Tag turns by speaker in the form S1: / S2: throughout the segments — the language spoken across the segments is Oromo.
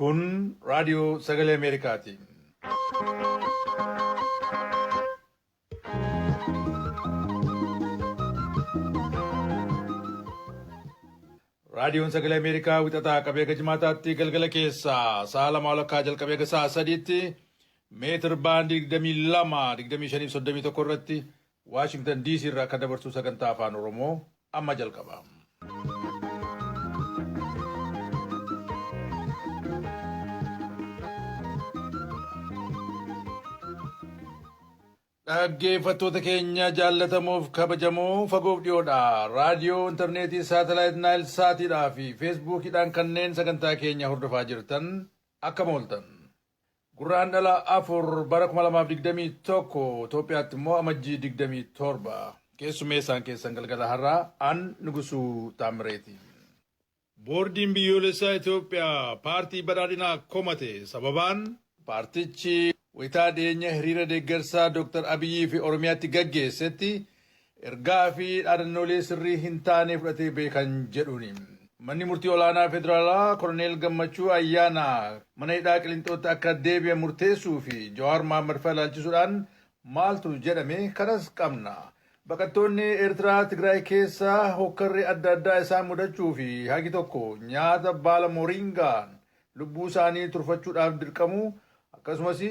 S1: Kun raadiyoo sagalee Ameerikaati. Raadiyoon sagalee Ameerikaa wixataa qabee haga jimaataatti galgala keessaa sa'a lama walakkaa jalqabee haga sa'a sadiitti meetir baandii 22, 25 fi 31 irratti Waashingtan DC irraa akka dabarsu sagantaa afaan Oromoo amma jalqaba. Dhaggeeffattoota keenya jaallatamoof kabajamoo fagoof dhiyoodha. Raadiyoo, intarneetii, saatalaayit, naayil saatiidhaa fi feesbuukiidhaan kanneen sagantaa keenya hordofaa jirtan akkam ooltan. Gurraandhala 4 bara 2021 Itoophiyaatti immoo amajjii 27 keessummeessaan keessan galgala har'aa an Nugusuu Taammireeti. Boordiin Biyyoolessaa Itoophiyaa paartii badhaadhinaa komate sababaan paartichi wayitaa dhiyeenya hiriira deeggarsaa Dr. Abiyyii fi Oromiyaatti gaggeessetti ergaa fi dhaadannoolee sirrii hin taane fudhatee beekan jedhuuni. Manni murtii olaanaa federaalaa Koloneel Gammachuu Ayyaanaa mana hidhaa Qilinxootti akka deebi'an murteessuu fi Jawaar Mahaammad fa'a ilaalchisuudhaan maaltu jedhame kanas qabna. Baqattoonni Eertiraa Tigraay keessa hokkarri adda addaa isaan mudachuu fi hagi tokko nyaata baala moringaan lubbuu isaanii turfachuudhaaf dirqamuu akkasumas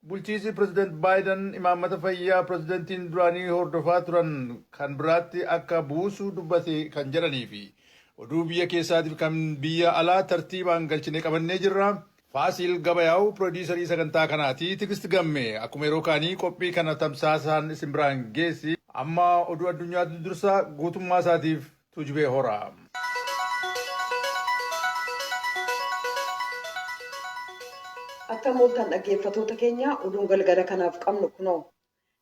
S1: bulchiisi Pireezidant Baayiden imaammata fayyaa pireezidantiin duraanii hordofaa turan kan biraatti akka buusu dubbate kan jedhanii fi oduu biyya keessaatiif kan biyya alaa tartiibaan galchinee qabannee jirra. Faasiil Gabayaaw piroodiisarii sagantaa kanaati. Tigist Gammee akkuma yeroo kaanii qophii kana tamsaasaan isin biraan geessi. Amma oduu addunyaatu dursa guutummaa isaatiif Tuujubee Horaa.
S2: Akkam ooltan dhaggeeffatoota keenya oduun galgala kanaaf qabnu kunoo.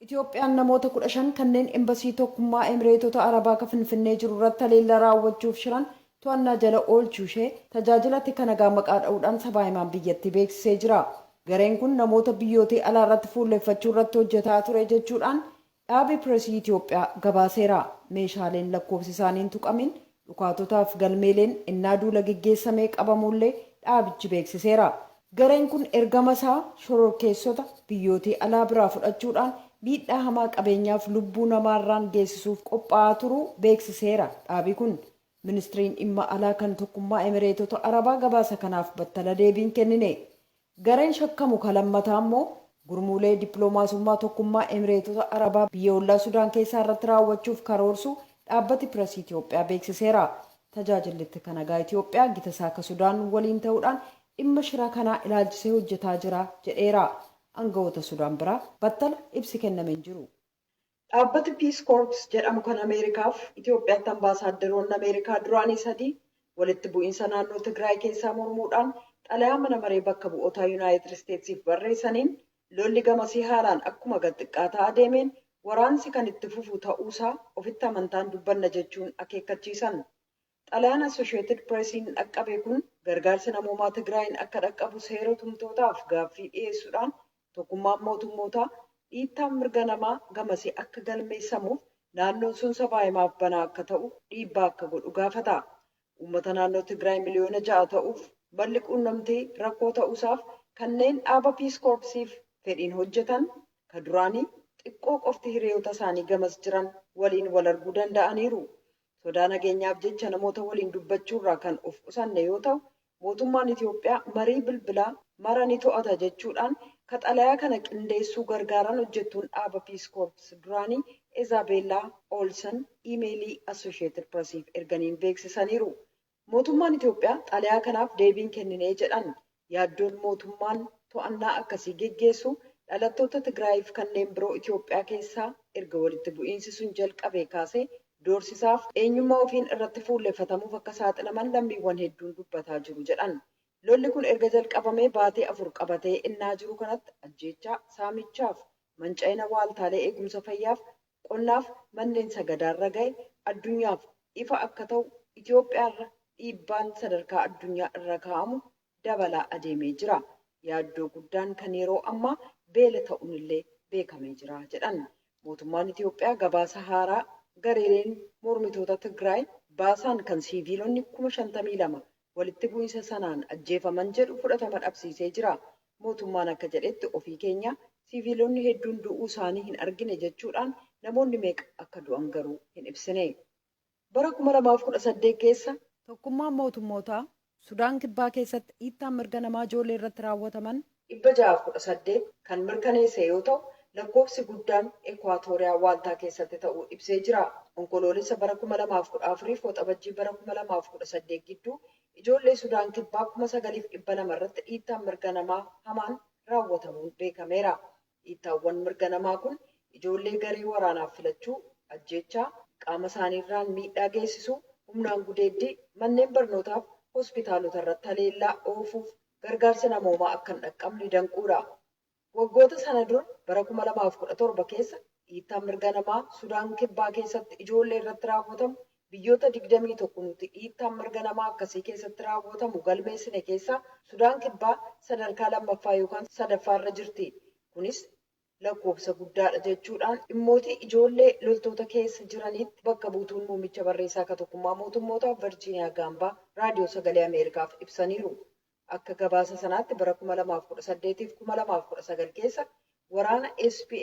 S2: Itoophiyaan namoota 15 kanneen Embasii Tokkummaa Emireetota Arabaa ka Finfinnee jiru irratti haleellaa raawwachuuf shiran to'annaa jala oolchuu ishee tajaajila tika nagaa maqaa dha'uudhaan sabaa himaan biyyattii beeksisee jira. Gareen kun namoota biyyootii alaa irratti fuulleffachuu irratti hojjetaa ture jechuudhaan dhaabi piresii Itoophiyaa gabaaseera. Meeshaaleen lakkoofsi isaanii hin tuqamin, dhukaatotaaf galmeeleen ennaa duula geggeessamee qabamuu illee dhaabichi beeksiseera. Gareen kun ergama isaa shororkeessota biyyootii alaa biraa fudhachuudhaan miidhaa hamaa qabeenyaaf lubbuu namaa irraan geessisuuf qophaa'aa turuu beeksiseera dhaabi kun. Ministriin dhimma alaa kan Tokkummaa Emireetota Arabaa gabaasa kanaaf battala deebii hin kennine. Gareen shakkamu ka lammataa immoo gurmuulee diploomaasummaa Tokkummaa Emireetota Arabaa biyya ollaa Sudaan keessaa irratti raawwachuuf karoorsuu dhaabbati Piresii Itiyoophiyaa beeksiseera. Tajaajilli tika nagaa Itiyoophiyaa gita isaa ka Sudaan waliin ta'uudhaan dhimma shira kanaa ilaalchisee hojjetaa jira jedheera. Angawoota Sudaan biraa battala ibsi kenname hin jiru. Dhaabbati Peace Corps jedhamu kan Ameerikaaf Itiyoophiyaatti ambaasaaddaroonni Ameerikaa duraanii sadii walitti bu'iinsa naannoo Tigraay keessaa mormuudhaan xalayaa mana maree bakka bu'ootaa Yunaayitid Isteetsiif barreessaniin lolli gamasii haalaan akkuma gad xiqqaataa adeemeen waraansi kan itti fufu ta'uusaa ofitti amantaan dubbanna jechuun akeekkachiisan. Xalayaan Associated Pressiin dhaqqabe kun gargaarsi namoomaa Tigraayiin akka dhaqqabu seera tumtootaaf gaaffii dhiyeessuudhaan tokkummaan mootummootaa dhiittaan mirga namaa gamasii akka galmeessamuuf naannoon sun sabaa himaaf banaa akka ta'u dhiibbaa akka godhu gaafata. Uummata naannoo Tigraay miliyoona 6 ta'uuf malli quunnamtii rakkoo ta'uusaaf kanneen dhaaba Peace Corpsiif fedhiin hojjetan ka duraanii xiqqoo qofti hiriyoota isaanii gamas jiran waliin wal arguu danda'aniiru. Sodaa nageenyaaf jecha namoota waliin dubbachuurraa kan of qusanne yoo ta'u, mootummaan Itiyoophiyaa marii bilbilaa mara ni to'ata jechuudhaan ka xalayaa kana qindeessuu gargaaran hojjettuun dhaaba Peace Corps duraanii Ezaabellaa Olsen iimeelii Associated Pressiif erganiin beeksisaniiru. Mootummaan Itiyoophiyaa xalayaa kanaaf deebii hin kenninee jedhan. Yaaddoon mootummaan to'annaa akkasii geggeessu dhalattoota Tigraayiif kanneen biroo Itiyoophiyaa keessaa erga walitti bu'iinsi sun jalqabee kaasee doorsisaaf eenyummaa ofiin irratti fuulleffatamuuf akka saaxilaman lammiiwwan hedduun dubbataa jiru jedhan. Lolli kun erga jalqabamee baatii 4 qabatee ennaa jiru kanatti ajjeechaa, saamichaaf manca'ina waaltaalee eegumsa fayyaaf qonnaaf manneen sagadaarra ga'e addunyaaf ifa akka ta'u Itiyoophiyaarra dhiibbaan sadarkaa addunyaa irra kaa'amu dabalaa adeemee jira. Yaaddoo guddaan kan yeroo ammaa beela ta'uun illee beekamee jira jedhan. Mootummaan Itiyoophiyaa gabaasa haaraa gareeleen mormitoota Tigraay baasaan kan siiviilonni 52,000 walitti bu'iinsa sanaan ajjeefaman jedhu fudhatama dhabsiisee jira. Mootummaan akka jedhetti ofii keenya siviilonni hedduun du'uu isaanii hin argine jechuudhaan namoonni meeqa akka du'an garuu hin ibsine. Bara 2018 keessa tokkummaan mootummootaa Sudaan Kibbaa keessatti dhiittaan mirga namaa ijoollee irratti raawwataman 618 kan mirkaneesse yoo ta'u, lakkoofsi guddaan Ekwaatooriyaa Waaltaa keessatti ta'uu ibsee jira. Onkoloolessa bara 2014 fi Waxabajjii bara 2018 gidduu ijoollee Sudaan Kibbaa 9,200 irratti dhiittaan mirga namaa hamaan raawwatamuun beekameera. Dhiittaawwan mirga namaa kun ijoollee garee waraanaaf filachuu, ajjeechaa, qaama isaaniirraan miidhaa geessisuu, humnaan gudeeddii, manneen barnootaaf hospitaalota irratti haleellaa oofuuf gargaarsa namoomaa akka hin dhaqqabne danquudha. Waggoota sana dura bara 2017 keessa dhiittaan mirga namaa Sudaan Kibbaa keessatti ijoollee irratti raawwatamu biyyoota 21 nuti dhiittaan mirga namaa akkasii keessatti raawwatamu galmeessine keessaa Sudaan Kibbaa sadarkaa lammaffaa yookaan sadaffaarra jirti. Kunis lakkoofsa guddaadha jechuudhaan dhimmootii ijoollee loltoota keessa jiranitti bakka buutuun muummicha barreessaa ka tokkummaa mootummootaa Virjiiniyaa Gaambaa Raadiyoo Sagalee Ameerikaaf ibsaniiru. Akka gabaasa sanaatti bara 2018 fi 2019 keessa waraana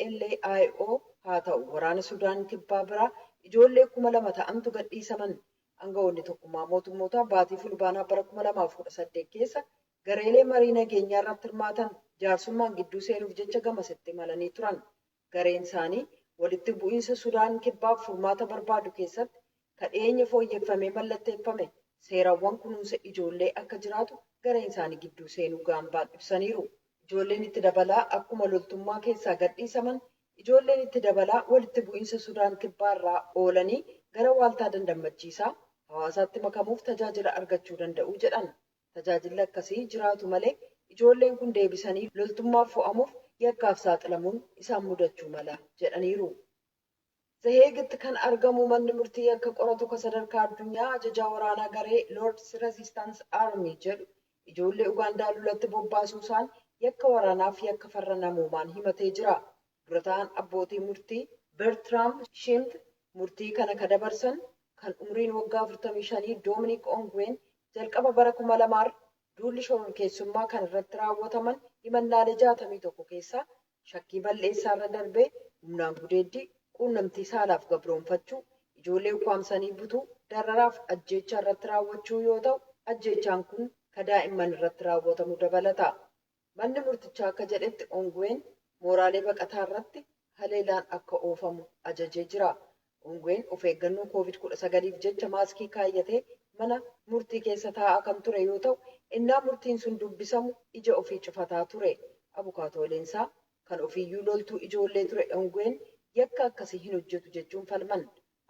S2: SPLA-IO haa ta'u waraana Sudaan Kibbaa biraa ijoollee 2,000 ta'antu gadhiisaman. Aangawoonni tokkummaa mootummootaa baatii Fulbaanaa bara 2018 keessa gareelee marii nageenyaa irratti hirmaatan jaarsummaan gidduu seenuuf jecha gamasitti imalanii turan. Gareen isaanii walitti bu'iinsa Sudaan Kibbaaf furmaata barbaadu keessatti kadheenya fooyyeffamee mallatteeffame seerawwan kunuunsa ijoollee akka jiraatu gareen isaanii gidduu seenuu Gaambaan ibsaniiru. Ijoolleen itti dabalaa akkuma loltummaa keessaa gadhiisaman ijoolleen itti dabalaa walitti bu'iinsa Sudaan Kibbaa irraa oolanii gara waaltaa dandammachiisaa hawaasaatti makamuuf tajaajila argachuu danda'u jedhan. Tajaajilli akkasii jiraatu malee ijoolleen kun deebisanii loltummaaf fo'amuuf yakkaaf saaxilamuun isaan mudachuu mala jedhaniiru. Zeheegitti kan argamu manni murtii yakka qoratu kan sadarkaa addunyaa ajajaa waraanaa garee Lord's Resistance Army jedhu ijoollee Ugaandaa lolatti bobbaasuu isaan yakka waraanaaf yakka farra namoomaan himatee jira. Dura ta'an abbootii murtii Bertram Shimp murtii kana ka dabarsan kan umriin waggaa 45 Dominic Ongwen jalqaba bara 2000 duulli shororkeessummaa kan irratti raawwataman himannaalee 61 keessaa shakkii balleessaarra darbee humnaan gudeeddii, quunnamtii saalaaf gabroonfachuu, ijoollee ukkaamsanii butuu, dararaaf ajjeechaa irratti raawwachuu yoo ta'u, ajjeechaan kun ka daa'imman irratti raawwatamu dabalata. Manni murtichaa akka jedhetti Ongwen mooraalee baqataa irratti haleelaan akka oofamu ajajee jira. Ongwen of eeggannoo COVID-19 jecha maaskii kaayyatee mana murtii keessa taa'aa kan ture yoo ta'u, innaa murtiin sun dubbisamu ija ofii cufataa ture. Abukaatoleensaa kan ofiiyyuu loltuu ijoollee ture Ongwen yakka akkasii hin hojjetu jechuun falman.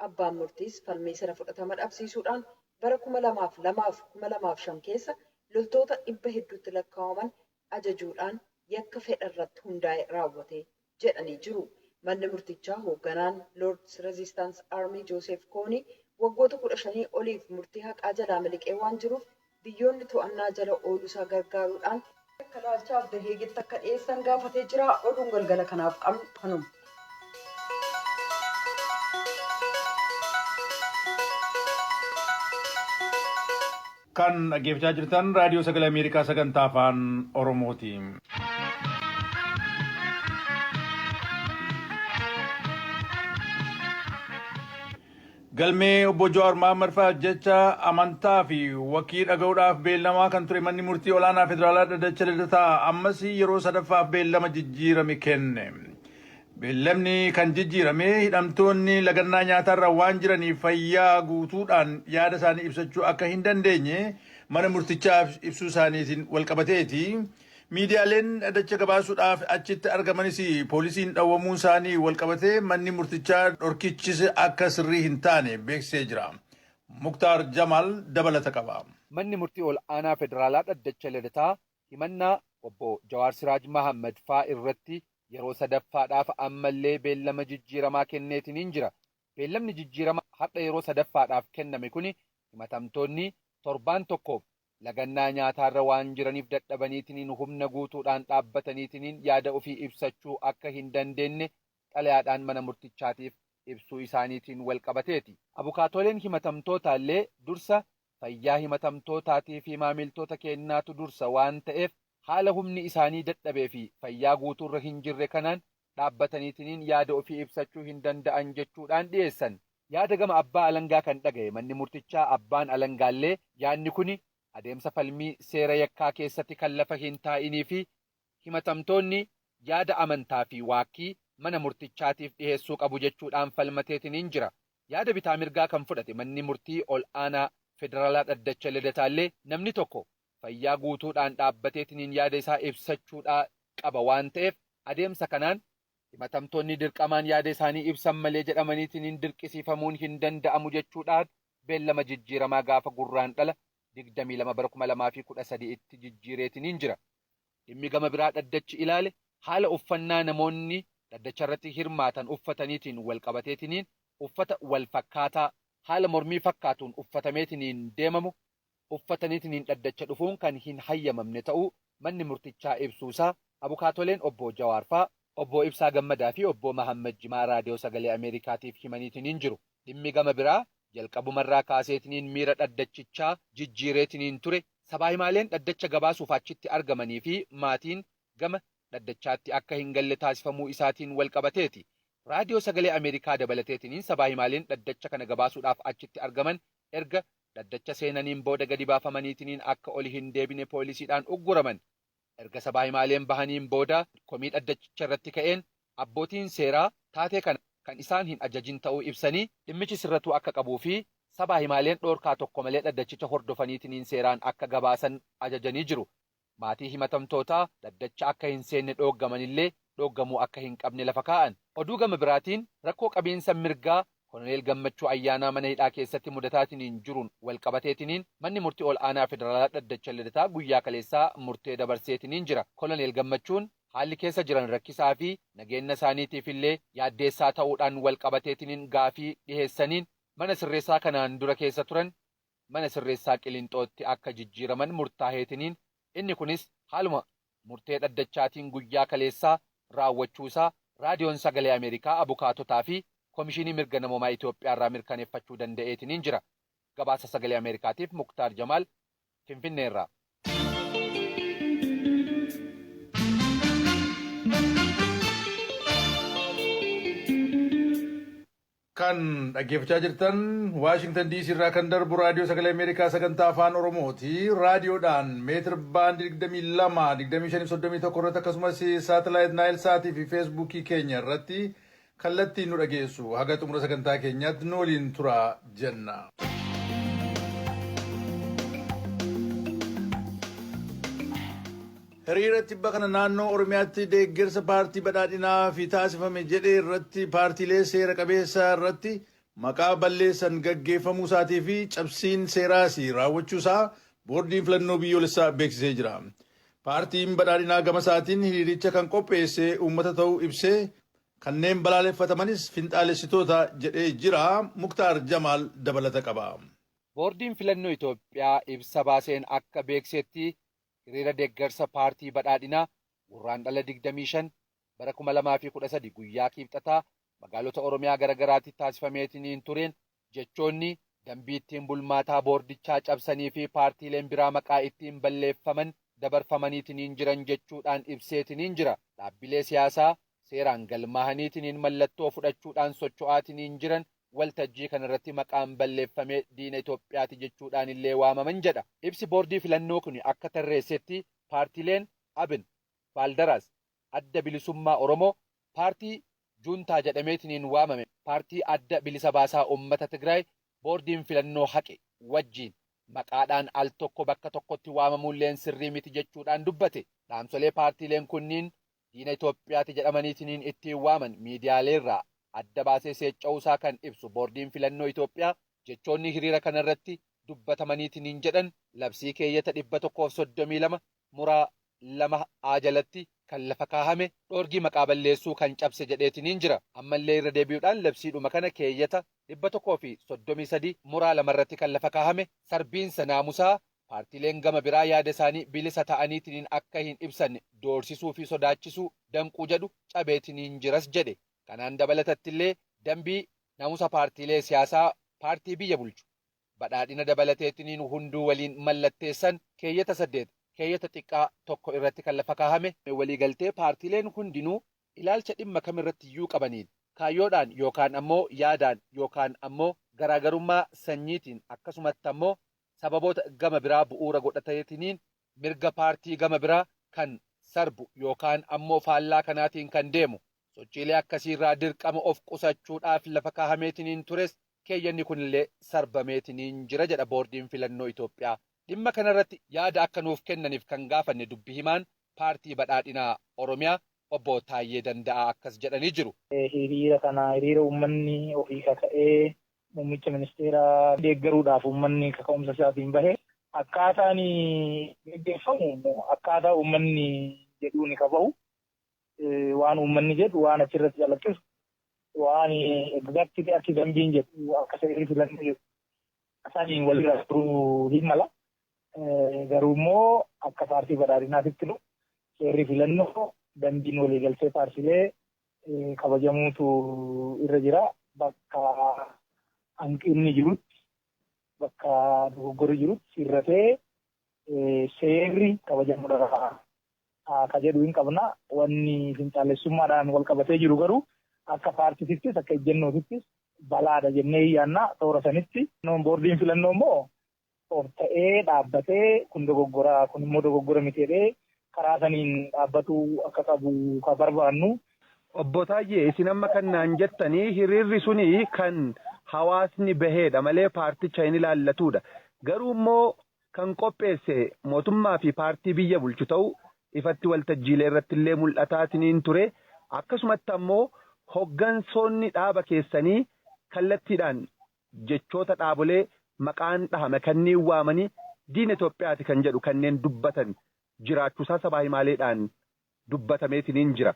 S2: Abbaan murtiis falmii sana fudhatama dhabsiisuudhaan bara 2002 fi 2005 keessa loltoota dhibba hedduutti lakkaa'aman ajajuudhaan yakka fedha irratti hundaa'e raawwate jedhanii jiru. Manni murtichaa hoogganaan Lord's Resistance Army Joseph Kony waggoota 15 oliif murtii haqaa jalaa miliqee waan jiruuf biyyoonni to'annaa jala ooluusaa gargaaruudhaan akka ilaalchaaf Heegitti akka dhiyeessan gaafatee jira. Oduun galgala kanaaf qabnu kanuma.
S1: Kan dhaggeeffachaa jirtan Raadiyoo Sagalee Ameerikaa sagantaa Afaan Oromooti. Galmee obbo Jawaar Mahaammad fa'aaf jecha amantaa fi wakii dhaga'uudhaaf beellamaa kan ture manni murtii olaanaa federaalaa dhaddacha Lidataa ammas yeroo sadaffaaf beellama jijjiirame kenne. Beellamni kan jijjiirame hidhamtoonni lagannaa nyaataarra waan jiraniif fayyaa guutuudhaan yaada isaanii ibsachuu akka hin dandeenye mana murtichaaf ibsuu isaaniitiin walqabateeti. Miidiyaaleen dhaddacha gabaasuudhaaf achitti argamanis poolisiin dhawwamuun isaanii walqabatee manni murtichaa dhorkichis akka sirrii hin taane beeksisee jira. Muktaar Jamaal dabalata qaba.
S3: Manni murtii ol aanaa federaalaa dhaddacha Lidataa himannaa obbo Jawaar Siraaj Mahammad faa irratti yeroo sadaffaadhaaf ammallee beellama jijjiiramaa kenneetiniin jira. Beellamni jijjiirama har'a yeroo sadaffaadhaaf kenname kuni himatamtoonni torbaan tokkoof lagannaa nyaataarra waan jiraniif dadhabaniitiniin humna guutuudhaan dhaabbataniitiniin yaada ofii ibsachuu akka hin dandeenye xalayaadhaan mana murtichaatiif ibsuu isaaniitiin wal qabateeti. Abukaatoleen himatamtootaallee dursa Fayyaa himatamtootaatii fi maamiltoota keenyaatu dursa waan ta'eef, haala humni isaanii dadhabee fi fayyaa guutuurra hin jirre kanaan dhaabbataniitiniin yaada ofii ibsachuu hin danda'an jechuudhaan dhiyeessan. Yaada gama abbaa alangaa kan dhagaye manni murtichaa, abbaan alangaallee yaadni kuni adeemsa falmii seera yakkaa keessatti kan lafa hin taa'inii fi himatamtoonni yaada amantaa fi waakkii mana murtichaatiif dhiheessuu qabu jechuudhaan falmateetiniin jira. Yaada bitaa mirgaa kan fudhate manni murtii ol aanaa federaalaa dhaddacha Lidataallee, namni tokko fayyaa guutuudhaan dhaabbateetiniin yaada isaa ibsachuudhaa qaba waan ta'eef, adeemsa kanaan himatamtoonni dirqamaan yaada isaanii ibsan malee jedhamaniitiniin dirqisiifamuun hin danda'amu jechuudhaan beellama jijjiiramaa gaafa Gurraandhala 22 bara 2013 itti jijjiireetiniin jira. Dhimmi gama biraa dhaddachi ilaale haala uffannaa namoonni dhaddacha irratti hirmaatan uffataniitiin wal qabateetiniin, uffata wal fakkaataa haala mormii fakkaatuun uffatameetiniin deemamu uffataniitiniin dhaddacha dhufuun kan hin hayyamamne ta'uu manni murtichaa ibsuusaa abukaatoleen obbo Jawaar faa, obbo Ibsaa Gammadaa fi obbo Mahammad Jimaa, Raadiyoo Sagalee Ameerikaatiif himaniitiniin jiru. Dhimmi gama biraa jalqabumarraa kaaseetiniin miira dhaddachichaa jijjiireetiniin ture, sabaa himaaleen dhaddacha gabaasuuf achitti argamanii fi maatiin gama dhaddachaatti akka hin galle taasifamuu isaatiin wal qabateeti. Raadiyoo Sagalee Ameerikaa dabalateetiniin sabaa himaaleen dhaddacha kana gabaasuudhaaf achitti argaman erga dhaddacha seenaniin booda gadi baafamaniitiniin akka oli hin deebine poolisiidhaan ugguraman. Erga sabaa himaaleen bahaniin booda komii dhaddachicha irratti ka'een, abbootiin seeraa taatee kana kan isaan hin ajajin ta'uu ibsanii, dhimmichi sirratuu akka qabuu fi sabaa himaaleen dhoorkaa tokko malee dhaddachicha hordofaniitiniin seeraan akka gabaasan ajajanii jiru. Maatii himatamtootaa dhaddacha akka hin seenne dhooggamanillee dhooggamuu akka hin qabne lafa kaa'an. Oduu gama biraatiin, rakkoo qabiinsa mirgaa Koloneel Gammachuu Ayyaanaa mana hidhaa keessatti mudataatiniin jiruun wal qabateetiniin, manni murtii ol aanaa federaalaa dhaddacha Lidataa guyyaa kaleessaa murtee dabarseetiniin jira. Koloneel Gammachuun haalli keessa jiran rakkisaa fi nageenna isaaniitiif illee yaaddeessaa ta'uudhaan wal qabateetiniin gaafii dhiheessaniin, mana sirreessaa kanaan dura keessa turan mana sirreessaa Qilinxootti akka jijjiiraman murtaaheetiniin, inni kunis haaluma murtee dhaddachaatiin guyyaa kaleessaa raawwachuu isaa Raadiyoon Sagalee Ameerikaa abukaatotaa fi Komishinii Mirga Namoomaa Itoophiyaa irraa mirkaneeffachuu danda'eetiniin jira. Gabaasa Sagalee Ameerikaatiif Muktaar Jamaal, Finfinneerraa.
S1: Kan dhaggeeffachaa jirtan Waashingtan DC irraa kan darbu Raadiyoo Sagalee Ameerikaa sagantaa Afaan Oromooti. Raadiyoodhaan meetir baandii 22, 25, 31 irratti, akkasumas saatalaayit Naayil Saatii fi Feesbuukii keenya irratti kallattiin nu dhageessu. Haga xumura sagantaa keenyaatti nu waliin tura jenna. Hiriira tibba kana naannoo Oromiyaatti deeggarsa paartii badhaadhinaa fi taasifame jedhee irratti paartiilee seera qabeessa irratti maqaa balleessan gaggeeffamuu isaatii fi cabsiin seeraas raawwachuu isaa Boordiin Filannoo Biyyoolessaa beeksisee jira. Paartiin badhaadhinaa gama isaatiin hiriiricha kan qopheesse uummata ta'uu ibsee, kanneen balaaleffatamanis finxaalessitoota jedhee jira. Muktaar Jamaal dabalata qaba.
S3: Boordiin Filannoo Itoophiyaa ibsa baaseen akka beeksetti, hiriira deeggarsa paartii badhaadhinaa Gurraandhala 25 bara 2013 guyyaa Kiibxataa magaalota Oromiyaa garagaraatti taasifameetiniin tureen, jechoonni dambii ittiin bulmaataa boordichaa cabsanii fi paartiileen biraa maqaa ittiin balleeffaman dabarfamaniitiniin jiran jechuudhaan ibseetiniin jira. Dhaabbilee siyaasaa seeraan galmaahaniitiniin mallattoo fudhachuudhaan socho'aatiniin jiran waltajjii kanarratti maqaan balleeffamee diina Itoophiyaati jechuudhaan illee waamaman jedha. Ibsi boordii filannoo kun akka tarreessetti, paartiileen ABN, Baaldaraas, Adda Bilisummaa Oromoo, paartii Juuntaa jedhameetiniin waamame, paartii Adda Bilisa Baasaa Uummata Tigraay boordiin filannoo haqe wajjiin maqaadhaan al tokko bakka tokkotti waamamuulleen sirrii miti jechuudhaan dubbate. Dhaamsolee paartiileen kunniin diina Itoophiyaati jedhamaniitiniin ittiin waaman miidiyaaleerraa adda baasee seecca'uusaa kan ibsu boordiin filannoo Itoophiyaa, jechoonni hiriira kanarratti dubbatamaniitiniin jedhan labsii keeyyata 132 muraa 2 A jalatti kan lafa kaahame dhoorgii maqaa balleessuu kan cabse jedheetiniin jira. Ammallee irra deebi'uudhaan labsiidhuma kana keeyyata 133 muraa 2 irratti kan lafa kaahame sarbiinsa naamusaa paartiileen gama biraa yaada isaanii bilisa ta'aniitiniin akka hin ibsanne doorsisuu fi sodaachisuu danquu jedhu cabeetiniin jiras jedhe. Kanaan dabalatattillee dambii naamusa paartiilee siyaasaa paartii biyya bulchu Badhaadhina dabalateetiniin hunduu waliin mallatteessan keeyyata 8 keeyyata xiqqaa 1 irratti kan lafa kaahame waliigaltee paartiileen hundinuu ilaalcha dhimma kamirratti iyyuu qabaniin kaayyoodhaan yookaan ammoo yaadaan yookaan ammoo garaagarummaa sanyiitiin akkasumatti ammoo sababoota gama biraa bu'uura godhateetiniin mirga paartii gama biraa kan sarbu yookaan ammoo faallaa kanaatiin kan deemu sochiilee akkasiirraa dirqama of qusachuudhaaf lafa kaahameetiniin tures keeyyanni kunillee sarbameetiniin jira jedha Boordiin Filannoo Itoophiyaa. Dhimma kanarratti yaada akka nuuf kennaniif kan gaafanne dubbi himaan Paartii Badhaadhinaa Oromiyaa Obbo Taayyee Danda'aa akkas jedhanii jiru.
S4: Hiriira kana hiriira uummanni ofii kaka'ee muummicha ministeeraa deeggaruudhaaf uummanni kaka'umsa isaatiin bahe. Akkaataan geggeeffamu akkaataa uummanni jedhuun ka bahu, waan uummanni jedhu, waan achirratti calaqqisu, waan exactly akki dambiin jedhu, akka seerri filannoo jedhu saniin walirra turuu hin mala. Garuu immoo akka Paartii Badhaadhinaatitti nu seerri filannoo, dambiin waliigaltee paartiilee kabajamuutu irra jira. Bakka hanqinni jirutti, bakka dogoggorri jirutti sirratee seerri kabajamuudha ka jedhu hin qabna. Wanni finxaalessummaadhaan wal qabatee jiru garuu akka paartiitittis akka ejjennootittis balaadha jennee yaanna toora sanitti. Boordiin filannoo immoo of ta'ee dhaabbatee kun dogoggora, kun immoo dogoggora miti jedhee karaa saniin dhaabbatu akka qabu ka barbaannu.
S3: Obbo Taayyee, isin amma kan naan jettanii hiriirri suni kan hawaasni baheedha malee paarticha hin ilaallatudha. Garuu immoo kan qopheesse mootummaa fi paartii biyya bulchu ta'u ifatti waltajjiilee irratti illee mul'ataatiniin ture. Akkasumatti ammoo hoggansoonni dhaaba keessanii kallattiidhaan jechoota dhaabolee maqaan dhahame kanneen waamanii diina Itoophiyaati kan jedhu kanneen dubbatan jiraachuusaa sabaa himaaleedhaan dubbatameetiniin jira.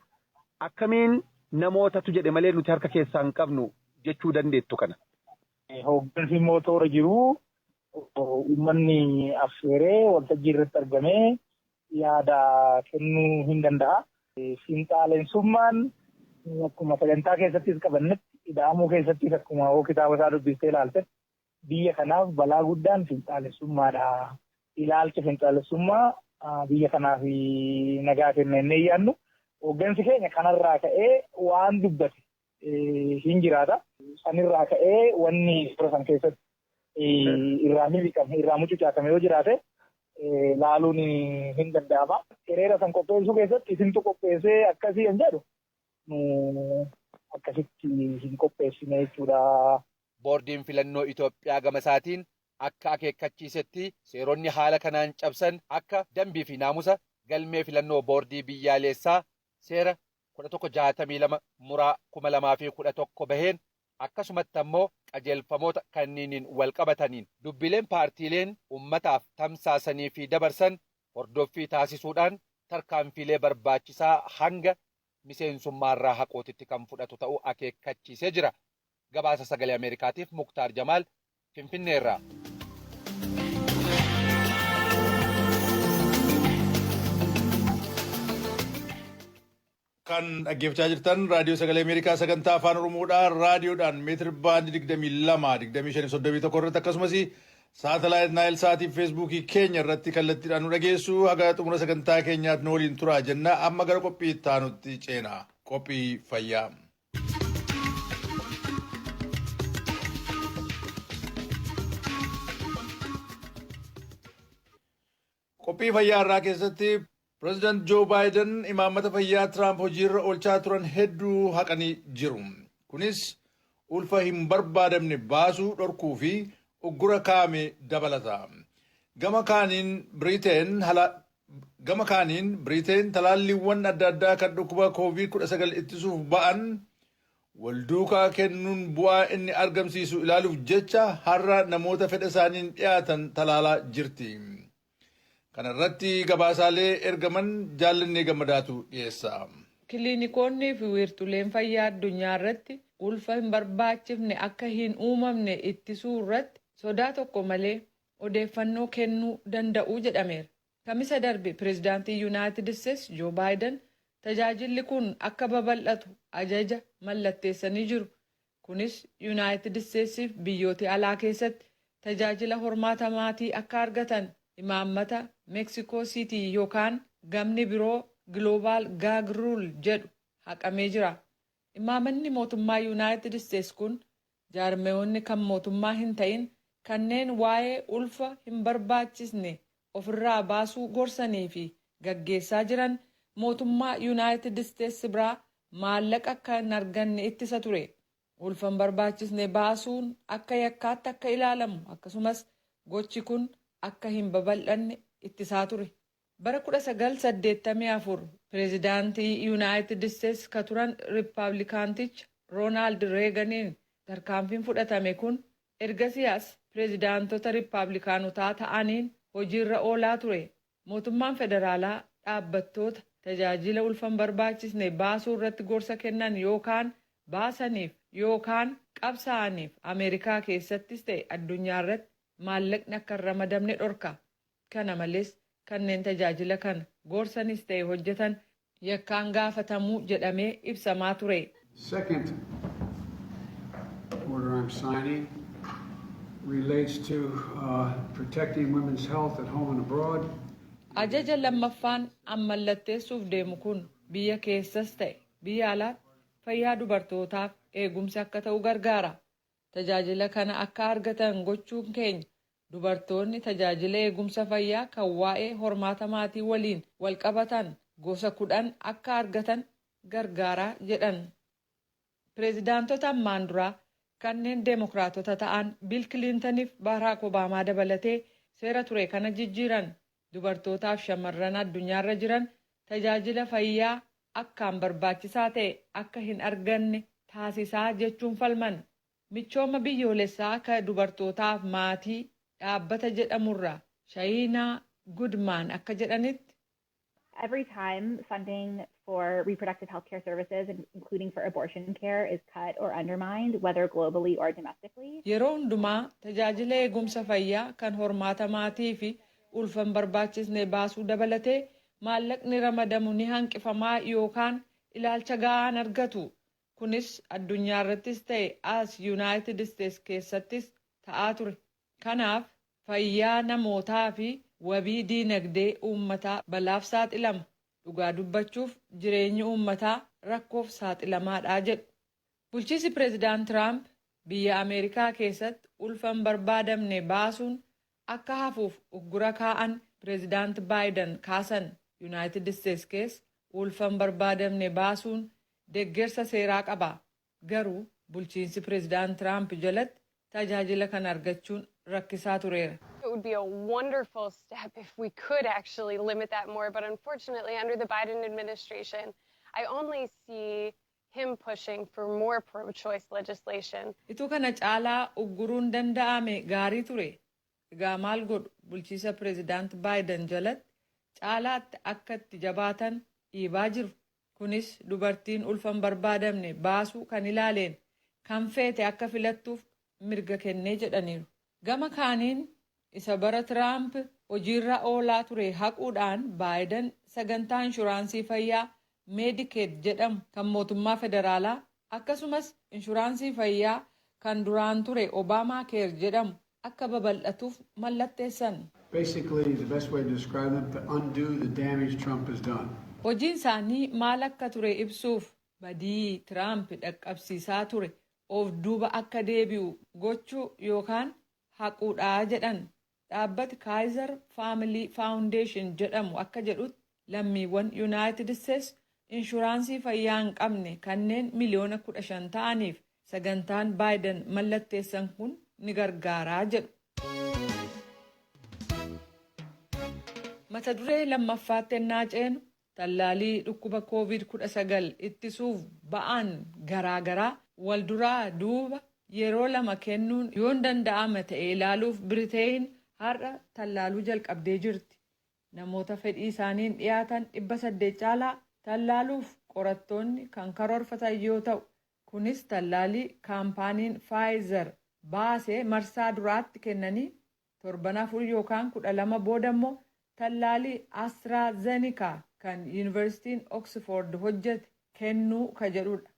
S3: Akkamiin namootatu jedhe malee nuti harka keessaa hin qabnu jechuu dandeettu kana?
S4: Hoggansi immoo toora jiru uummanni affeeree waltajjii irratti argamee yaada kennuu hin danda'a. Finxaalessummaan akkuma sagantaa keessattis qabannetti, ida'amuu keessattis akkuma hoo kitaaba isaa dubbistee ilaalte, biyya kanaaf balaa guddaan finxaalessummaadha. Ilaalcha finxaalessummaa biyya kanaaf nagaa kenna jennee yaadnu. Hoggansi keenya kanarraa ka'ee waan dubbate hin jiraata. Sanirraa ka'ee wanni toora san keessatti irraa miliqame, irraa mucucaatame yoo jiraate laaluun hin danda'ama. Hiriira san qopheessuu keessatti isintu qopheessee akkasii kan jedhu nu akkasitti hin qopheessine jechuudha.
S3: Boordiin Filannoo Itoophiyaa gama isaatiin akka akeekkachiisetti seeronni haala kanaan cabsan akka dambii fi naamusa galmee filannoo boordii biyyaalessaa seera 1162 muraa 2011 baheen akkasumatti ammoo qajeelfamoota kanniiniin wal qabataniin dubbileen paartiileen ummataaf tamsaasanii fi dabarsan hordoffii taasisuudhaan tarkaanfiilee barbaachisaa hanga miseensummaarraa haqootitti kan fudhatu ta'uu akeekkachiisee jira. Gabaasa Sagalee Ameerikaatiif Muktaar Jamaal Finfinneerraa.
S1: Kan dhaggeeffachaa jirtan Raadiyoo Sagalee Ameerikaa sagantaa Afaan Oromoodhaa, raadiyoodhaan meetir baandii 22, 25, 31 irratti, akkasumas saatalaayit Naayil Saatii, Feesbuukii keenya irratti kallattiidhaan nu dhageessu. Haga xumura sagantaa keenyaatti nu waliin turaa jenna. Amma gara qophii itti aanutti ceena. Qophii fayyaa. Qophii fayyaa irraa keessatti Pireezidant Joo Baayiden imaammata fayyaa Tiraamp hojiirra oolchaa turan hedduu haqanii jiru. Kunis ulfa hin barbaadamne baasuu dhorkuu fi uggura kaa'ame dabalata. Gama kaaniin Biriteen talaalliiwwan adda addaa kan dhukkuba COVID-19 ittisuuf ba'an walduukaa kennuun bu'aa inni argamsiisu ilaaluuf jecha har'a namoota fedha isaaniin dhiyaatan talaalaa jirti. Kana irratti gabaasaalee ergaman Jaallannee Gammadaatu dhiyeessa.
S5: Kiliinikoonnii fi wiirtuleen fayyaa addunyaa irratti ulfa hin barbaachifne akka hin uumamne ittisuu irratti sodaa tokko malee odeeffannoo kennuu danda'u jedhameera. Kamisa darbe pireezidaantii Yuunaayitid Isteetsi Joo Baayiden tajaajilli kun akka babal'atu ajaja mallatteessanii jiru. Kunis Yuunaayitid Isteetsiif biyyoota alaa keessatti tajaajila hormaata maatii akka argatan imaammata Meeksikoo Siitii yookaan gamni biroo Global Gag Rule jedhu haqamee jira. Imaammanni mootummaa Yuunaayitid Isteets kun jaarmeewonni kan mootummaa hin ta'in kanneen waa'ee ulfa hin barbaachisne ofirraa baasuu gorsanii fi gaggeessaa jiran mootummaa Yuunaayitid Isteets biraa maallaqa akka hin arganne ittisa ture. Ulfa hin barbaachisne baasuun akka yakkaatti akka ilaalamu, akkasumas gochi kun akka hin babal'anne ittisaa ture. Bara 1984 pireezidaantii Yuunaayitid Isteets ka turan Riippaabilikaanticha Roonaald Reeganiin tarkaanfiin fudhatame kun ergasii as pireezidaantota Riippaabilikaanotaa ta'aniin hojiirra oolaa ture. Mootummaan federaalaa dhaabbattoota tajaajila ulfa hin barbaachisne baasuu irratti gorsa kennan yookaan baasaniif yookaan qabsaa'aniif Ameerikaa keessattis ta'e addunyaa irratti maallaqni akka hin ramadamne dhorka. Kana malees, kanneen tajaajila kana gorsanis ta'e hojjetan yakkaan gaafatamuu jedhamee ibsamaa ture.
S6: Second order I'm signing relates to protecting women's health at home and abroad.
S5: Ajaja lammaffaan an mallatteessuuf deemu kun biyya keessas ta'e biyya alaatti fayyaa dubartootaaf eegumsi akka ta'u gargaara. Tajaajila kana akka argatan gochuun keenya dubartoonni tajaajila eegumsa fayyaa kan waa'ee hormaata maatii waliin wal qabatan gosa 10 akka argatan gargaara jedhan. Pireezidaantota ammaan duraa kanneen Deemokiraatota ta'an Biil Kiliintaniif Baaraak Obaamaa dabalatee seera ture kana jijjiiran. Dubartootaaf shamarran addunyaarra jiran tajaajila fayyaa akkaan barbaachisaa ta'e akka hin arganne taasisaa jechuun falman. Michooma biyyoolessaa akka dubartootaaf maatii dhaabbata jedhamurra Shaayinaa Gudmaan akka jedhanitti,
S7: Every time funding for reproductive health care services, including for abortion care, is cut or undermined, whether globally or domestically,
S5: Yeroo hundumaa tajaajila eegumsa fayyaa kan hormaata maatii fi ulfa hin barbaachisne baasuu dabalatee maallaqni ramadamu ni hanqifamaa yookaan ilaalcha ga'aan argatu. Kunis addunyaa irrattis ta'e as Yuunaayitid Isteets keessattis ta'aa ture. Kanaaf fayyaa namootaa fi wabii diinagdee uummataa balaaf saaxilama. Dhugaa dubbachuuf, jireenyi uummataa rakkoof saaxilamaadha jedhu. Bulchiinsi Pireezidaant Tiraamp biyya Ameerikaa keessatti ulfa hin barbaadamne baasuun akka hafuuf uggura kaa'an Pireezidaant Baayiden kaasan. Yuunaayitid Isteets keessa ulfa hin barbaadamne baasuun deeggarsa seeraa qaba. Garuu bulchiinsi Pireezidaant Tiraamp jalatti tajaajila kana argachuun rakkisaa tureera.
S8: It would be a wonderful step if we could actually limit that more, but unfortunately, under the Biden administration, I only see him pushing for more pro choice legislation.
S5: Ituu kana caalaa ugguruun danda'ame gaarii ture. Egaa maal godhu, bulchiisa Pireezidaant Baayiden jalatti caalaatti akka itti jabaatan dhiibaa jiru. Kunis dubartiin ulfa hin barbaadamne baasuu kan ilaaleen kan feete akka filattuuf mirga kennee jedhaniiru. Gama kaaniin, isa bara Tiraamp hojiirra oolaa ture haquudhaan Baayiden sagantaa inshuraansii fayyaa Medicaid jedhamu kan mootummaa federaalaa, akkasumas inshuraansii fayyaa kan duraan ture Obamacare jedhamu akka babal'atuuf mallatteessan.
S6: Basically, the best way to describe them, to undo the damage Trump has done.
S5: Hojiin isaanii maal akka ture ibsuuf, badii Tiraamp dhaqqabsiisaa ture of duuba akka deebi'u gochuu yookaan haquudhaa jedhan. Dhaabbati Kaiser Family Foundation jedhamu akka jedhutti, lammiiwwan Yuunaayitid Isteets inshuraansii fayyaa hin qabne kanneen miliyoona 15 ta'aniif sagantaan Baayiden mallatteessan kun ni gargaaraa jedhu. Mata duree lammaffaatti ennaa ceenu, tallaalii dhukkuba COVID-19 ittisuuf ba'an garaagaraa wal duraa duuba yeroo lama kennuun yoon danda'ama ta'e ilaaluuf Biriteen har'a tallaaluu jalqabdee jirti. Namoota fedhii isaaniin dhiyaatan 800 caalaa tallaaluuf qorattoonni kan karoorfatan yoo ta'u, kunis tallaalii kaampaaniin Faayizer baasee marsaa duraatti kennanii torban 4 yookaan 12 booda immoo tallaalii Astraazeenikaa kan Yuunivarsiitiin Oksfoord hojjete kennuu ka jedhudha.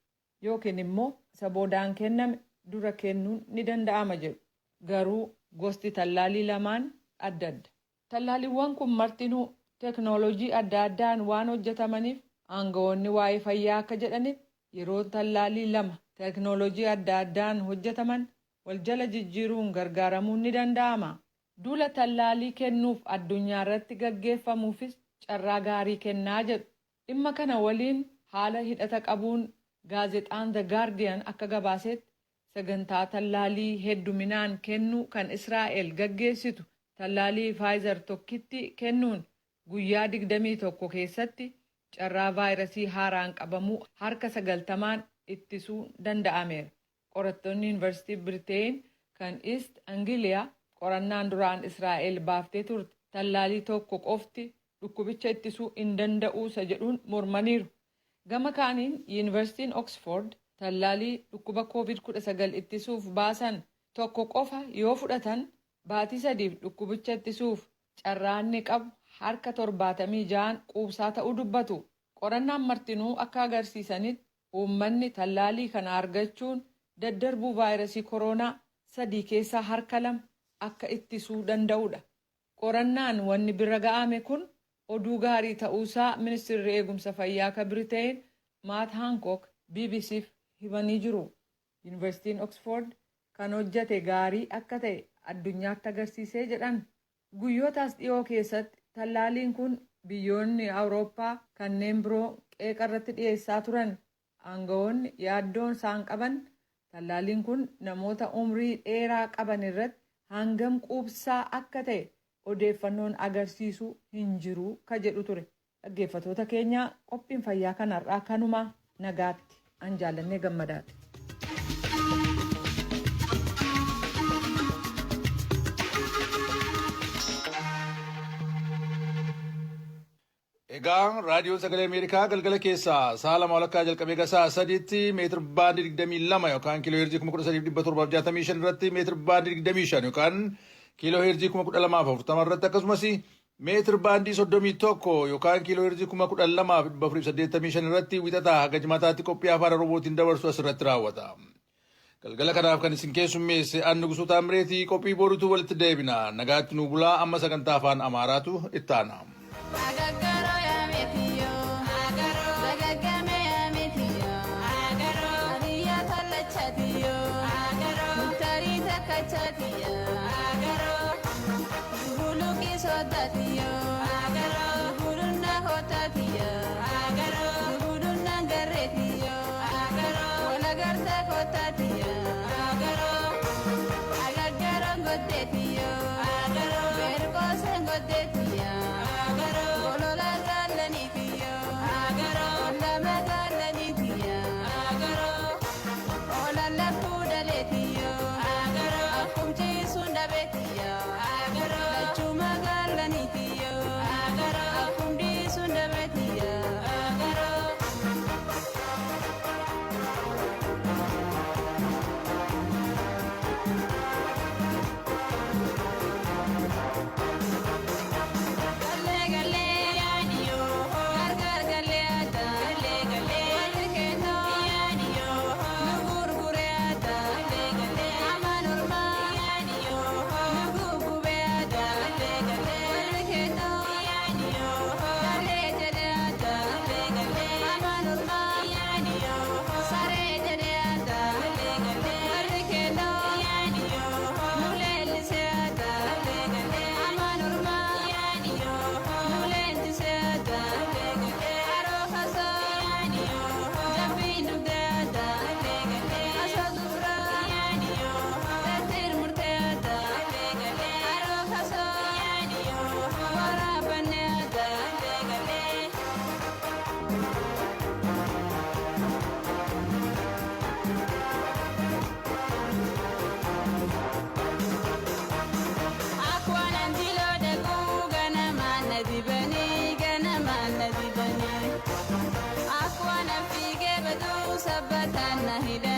S5: Yookiin immoo isa boodaan kenname dura kennuun ni danda'ama jedhu. Garuu Gosti tallaalii lamaan adda adda. Tallaaliiwwan kun martinuu teeknooloojii adda addaan waan hojjetamaniif, aangawoonni waa'ee fayyaa akka jedhanitti, yeroo tallaalii lama teeknooloojii adda addaan hojjetaman wal jala jijjiiruun gargaaramuun ni danda'ama. Duula tallaalii kennuuf addunyaa irratti gaggeeffamuufis carraa gaarii kennaa jedhu. Dhimma kana waliin haala hidhata qabuun, gaazexaan The Guardian akka gabaasetti, sagantaa tallaalii hedduminaan kennuu kan Israa'el gaggeessitu tallaalii Pfizer tokkitti kennuun guyyaa 21 keessatti carraa vaayirasii haaraan qabamuu harka 90n ittisuu danda'ameera. Qorattoonni Yuunivarsiitii Birteen kan East Anglia qorannaan duraan Israa'el baaftee turte tallaalii tokko qofti dhukkubicha ittisuu hin danda'uu isa jedhuun mormaniiru. Gama kaaniin, Yuunivarsiitiin Oxford tallaalii dhukkuba COVID-19 ittisuuf baasan tokko qofa yoo fudhatan baatii 3f dhukkubicha ittisuuf carraanni qabu harka 76n quubsaa ta'uu dubbatu. Qorannaan martinuu akka agarsiisanitti, uummanni tallaalii kana argachuun daddarbuu vaayirasii koronaa sadii keessaa harka 2 akka ittisuu danda'udha. Qorannaan wanni bira ga'ame kun oduu gaarii ta'uusaa Ministeerri Eegumsa Fayyaa akka Biriteen Maat Hankook BBCf himanii jiru. Yuunivarsiitiin Oxford kan hojjete gaarii akka ta'e addunyaatti agarsiisee jedhan. Guyyoota as dhiyoo keessatti tallaaliin kun biyyoonni Awurooppaa kanneen biroo qeeqa irratti dhiyeessaa turan. Aangawoonni yaaddoon isaan qaban tallaaliin kun namoota umrii dheeraa qaban irratti hangam quubsaa akka ta'e odeeffannoon agarsiisu hin jiru ka jedhu ture. Dhaggeeffatoota keenya, qophiin fayyaa kanarraa kanuma. Nagaatti, an Jaallannee Gammadaati.
S1: Egaa Raadiyoon Sagalee Ameerikaa galgala keessaa sa'a 2:30 jalqabee gara sa'a 3tti meetir baandii 22 yookaan kiiloo heerzii 13,765 irratti, meetir baandii 25 yookaan kiiloo heerzii 12,040 irratti, akkasumas meetir baandii 31 yookaan kiiloo heerzii 12,485 irratti Wixataa haga Jimaataatti qophii Afaan Oromootiin dabarsu asirratti raawwata. Galgala kanaaf kan isin keessummeesse an Nugusuu Taamireetii. Qophii boruutu walitti deebina. Nagaatti nuu bulaa. Amma sagantaa Afaan Amaaraatu itti aana.
S9: Agagaro ya metiyo, dagagame ya metiyo, Adiya tolachatiyo, mutari takachatiyo, Buluki sodatiyo, Buluna hotatiyo, Buluna garetiyo, Walagarta kotatiyo, Agagaro gotetiyo, Berkosen gotetiyo, Golola galanitiyo, Olama galanitiyo, Olala fuudhaleetiyo, Akkumchiisuun dhabeetiyo, Lachuma galanitiyo, Akkumdiisuun dhabeetiyo. Galee galee yaadiyoo, gargar galee aadaa, galee galee walli kennoo yaadiyoo, nu gurguree aadaa, galee galee amaan ormaa yaadiyoo, nu gugubee aadaa, galee galee walli kennoo yaadiyoo, galee jedhee aadaa, galee galee amaan ormaa yaadiyoo, saree jedhee aadaa, galee galee walli kennoo yaadiyoo, nu leellisee aadaa, galee galee amaan ormaa yaadiyoo, nu leenjisee aadaa, galee galee haroo kasoo yaadiyoo, jabbiin dugdee aadaa, galee galee asoo duraa yaadiyoo, tattir murtee aadaa, galee galee haroo kasoo yaadiyoo, waraabannee aadaa, galee galee. Akwaan anjiloo dhaquu ganamaan na dibanii, ganamaan na dibanii. Akwaan fiigee baduu sabbataan na hidhanii.